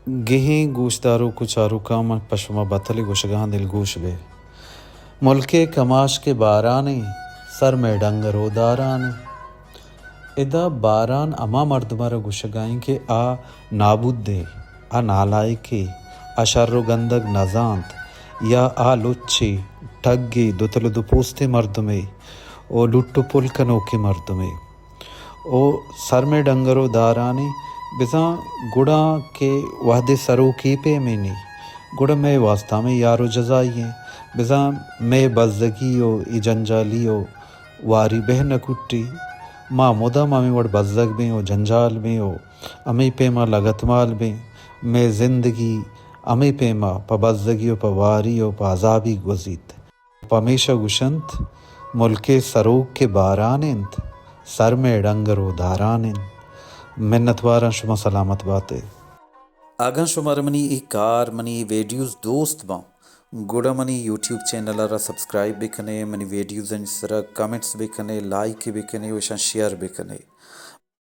گہیں گوشداروک و چاروکاں من پہ شما بتلے گوشگاں، دلگوش بے۔ ملکے کماش کہ بارانیں، سر مئے ڈنگر و دارانیں۔ ادا باران ہما مردم ء را گوشگائیں کہ آ نابودے، آ نالائکے، آ شر و گندگ نزانت، یا آ لچے، ٹگے، دوتل و دوپوستیں مردمے و لٹ و پل کنوکیں مردمے۔ و سر مئے ڈنگر و دارانیں، بزاں گڑا کہ وہدے سروکی پیمینی، گڑا مئے واسطہ ہمے یار و جزائی ایں۔ بزاں مئے بزگی و ای جنجالی و واری بہ نہ کٹی، ما مدام ہمے وڑ بزگ بیں و جنجال بیں و ہمے پیما لگتمال بیں۔ مئے زندگی ہمے پیما پہ بزگی و پہ واری و پہ عذابی گوزیت۔ پمیشا گوشنت، ملکے سروک کہ باران انت، سر مئے ڈنگر و داران انت۔ منتواراں، شما سلامت باتے۔ اگاں شمارا منی اے کار، منی اے ویڈیوز دوست باں، گڑا منی یوٹیوب چینل ء را سبسکرائب بکنے، منی ویڈیوزانی سرا کمنٹس بکنے، لائک بکنے و اشاں شیئر بکنے۔